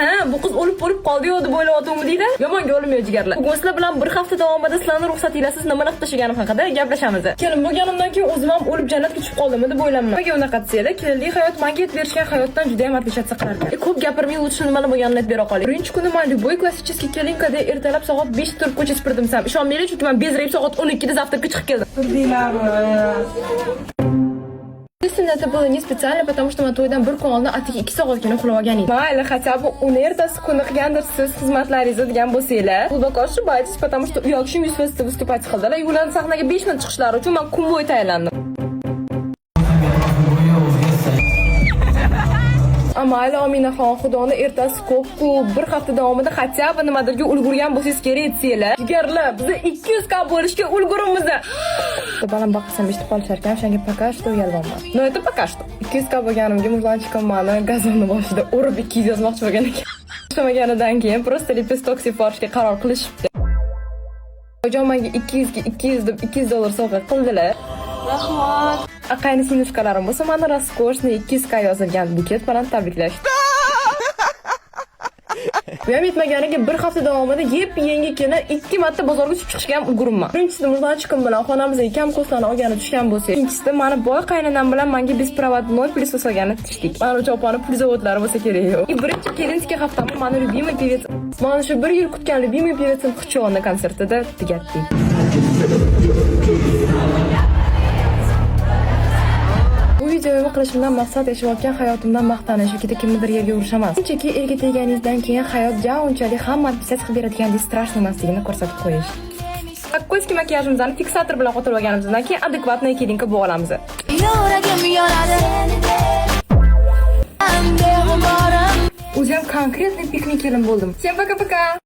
Ha, bu qiz o'lib bo'lib qoldi-yu deb o'ylayotganmi deydi. Yomonga o'lmiyor, jigarlar. Bugun sizlar bilan bir hafta davomida sizlarni ruxsatinglarsiz nima qilib tashlaganim haqida gaplashamiz. Kelin bo'lganimdan keyin o'zim ham o'lib jannatga tushib qoldimmi deb o'ylayman. Nimaga unaqa desanglar, kelinlik hayot menga yetib berishgan hayotdan juda ham отличаться qilar ekan. Ko'p gapirmay, лучше nimani bo'lganini aytib bera qoling. Birinchi kuni men любой классический келинка da ertalab soat 5 turib ko'cha supurdim desam, ishonmanglar, chunki men bezrayib soat 12 da завтрак ka chiqib keldim. Естественно, это было не специально, потому что man to'ydan bir kun oldin atigi 2 soatgina uxlab olgan edim. Mayli, хотя бы uni ertasi kuni qilgandirsiz xizmatlaringizni degan bo'lsanglar. Глубоко ошибаетесь, потому что u yoq Yuz выступать qildilar. Ularni sahnaga 5 minut chiqishlari uchun man kun bo'yi tayyorlandim. Mayli, Ominaxon, Xudoni ertasi ko'p-ku, bir hafta davomida хотя бы nimadirga ulgurgan bo'lsangiz kerak desanglar. Jigarlar, biz 200 k bo'lishga ulgurimiz. Balam baqsam eshitib qolishar ekan, o'shanga пока что uyalmayman. Но это пока что. 200 k bo'lganimga мужланчик im mani gazonni boshida urib 200 yozmoqchi bo'lgan ekan. Ishlamaganidan keyin просто лепесток sepib yuborishga qaror qilishibdi. Hojam menga 200 ga 200 deb 200 dollar sovg'a qildilar. Rahmat. Qayni singlishkalarim bo'lsa, mani роскошный 200 k yozilgan buket bilan tabriklashdi. Bu ham yetmaganiga, bir hafta davomida yep yangi kelin ikki marta bozorga tushib chiqishga ham ulguribman. Birinchisida мужланчик im bilan xonamizga kam-ko'stlarni olgani tushgan bo'lsa, ikkinchisida mani boy qaynonam bilan menga беспроводной пылесос olgani tushdik. Mana opani pul zavodlari bo'lsa kerak. И birinchi kelinskiy haftamni mani любимый певец, mana shu bir yil kutgan любимый певец im Xichonni konsertida tugatdik. Bu videoyimni qilishimdan maqsad yashayotgan hayotimdan maqtanish yoki kimnidir yerga urish emas. Shunchaki erga teganingizdan keyin hayot ja unchalik hamma отписать qilib beradigandek страшный emasligini ko'rsatib qo'yish. Ko'zga makiyajimizni fiksator bilan qotirib olganimizdan keyin адекватный келинка bo'lib olamiz. Yuragim yonadi. Beg'uborim. O'zi ham конкретный пикник kelin bo'ldim. Всем пока-пока.